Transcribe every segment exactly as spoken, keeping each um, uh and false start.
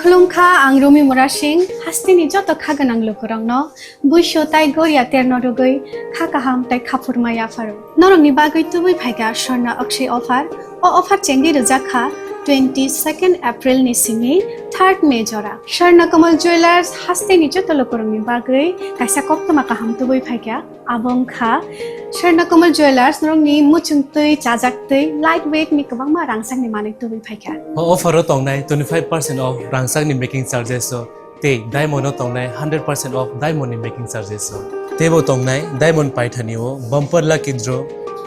Khulumkha, ang Rumi Murasing, hasteni joto kha gwnang lukurokno buisu tai goria terno rwgwi kha kaham tai khaphurma yapharo. Norokni bagwi tubui phaikha Swarna Akshay offer. O offer chengwi rwjak kha twenty second April ni simi third May jora. Swarna Kamal Jewellers hasteni joto lukurokni bagwi kaisa koktwma kaham tubui phaikha. Abo wngkha Swarna Kamal Jewellers, norokni muchung twi, chajak twi, light weight ni kwbangma rangchakni manwi tubui phaikha. O offer o tongnai twenty five percent off rangchakni making charges o, tei diamond o tongnai hundred percent off diamond ni making charges o. Teibo tongnai diamond paithani o bumper lucky draw,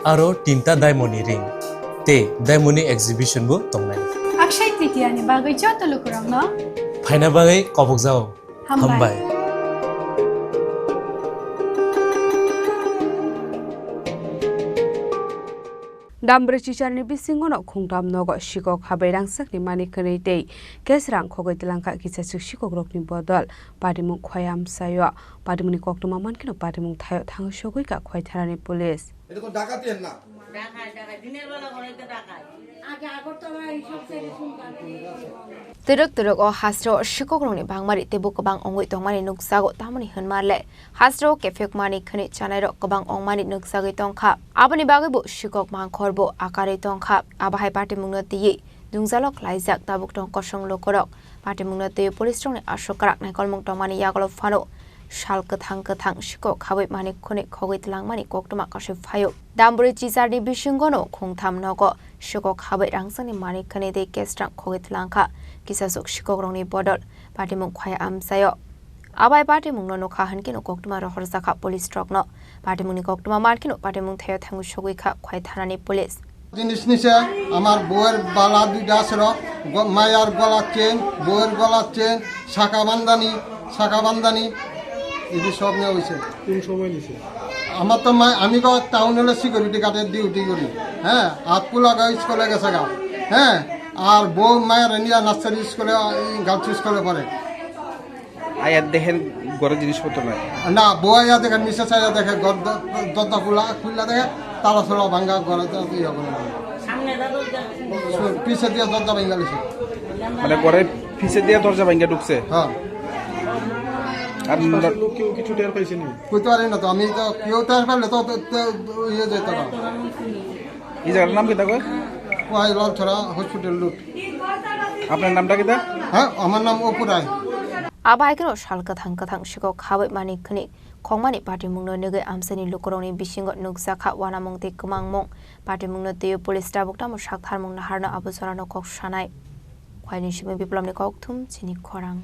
aro tinta diamond ni ring, tei diamond ni exhibition bo tongnai. Akshay Tritiya ni bagwi joto lukurokno phaina bagwi kobokjao. Hambai. Hambai. Dambri Chicharni bisingono khungtam nogo sikok habai rangchakni mani khwnwi tei cash rang khogwi twlangkha kisachwk sikokrokni bodol. Patimung khwaya amchaio. Patimungni koktwma mankheno patimung thaio thangwi sogwikha khwai thanani police. এটা তো ডাকাতি না। Twrwk twrwk o hasreo sikokrokni bangmari teibo kwbang wngwi tongmani nukjago, tamoni hwnma le hasreo kephekmani khwnwi chanairok kwbang wngmani nukjagwi tongkha. Aboni bagwibo sikok mangkhorbo akarwi tongkha. Abo hai patimungno twiwi dungjalo klaijak tabuk tong kosong lukurok. Patimungno twiwi police rokni aswk kwrak naikolmung tongmani yagulo phano sal kwthang kwthang sikok habwi mani khwnwi khogwi twlangmani koktwma kasui phaio. Dambri Chicharni bisingono khungtham nogo sikok habwi rangchakni mani khwnwi tei cash rang khogwi twlangkha kisachwk sikokrokni bodol. Patimung khwaya amchaio. Abai patimungno nukha hwnkhe no koktwma rohorjakha police rokno. Patimungni koktwma mankheno patimung thaio thangwi sogwikha khwai thanani police. জিনিস নিছে, আমার বউয়ের বালা দুইটা আছে, গ-, মায়ার গলার চেন, বউয়ের গলার চেন, শাখা বান্দানি, শাখা বান্দানি, এই যে সব নেওয়া হয়েছে। কোন সময় নিছে? আমার তো মা-, আমি তো টাউন হলে সিকিউরিটি গার্ডের ডিউটি করি, হ্যাঁ, আর পোলাগা স্কুলে গেছে গা, হ্যাঁ, আর বউ মায়ের নিয়ে নার্সারি স্কুলে, এই গার্লস স্কুলে পড়ে। আয়া দেখেন ঘরে জিনিসপত্র নাই। না, বউ আয়া দেখে, নিচে চাইয়া দেখে, ঘর দ-, দরজা খোলা, খুললা দেখে, তালা ছোলা ভাঙ্গা, ঘরে তো ইয়ে করে। পিছে দিয়ে দরজা ভাঙ্গা লিছে। মানে ঘরে পিছে দিয়ে দরজা ভাঙ্গা ঢুকছে? হ্যাঁ। আর আশপাশের লোক কেউ কিছু টের পাইছে নি? কইতে পারি না তো, আমি তো কেউ টের পাইলে তো, তো, তো ইয়ে যেত না। এই জায়গার নাম কিতা কয়? ওই লালছড়া হসপিটাল রোড। আপনার নামটা কিতা? হ্যাঁ, আমার নাম অপু রায়। Abo hai kheno sal kwthang kwthang sikok habwi mani khwnwi khongmani patimungno nugwi amchaini lukurokni bisingo nukjakha uanamung tei kwmangmung. Patimungno twiwi police tabuk tamo saktharmung naharno abo jorano kok sanai. Khwaini simi Biplopni kokthum chini khorang.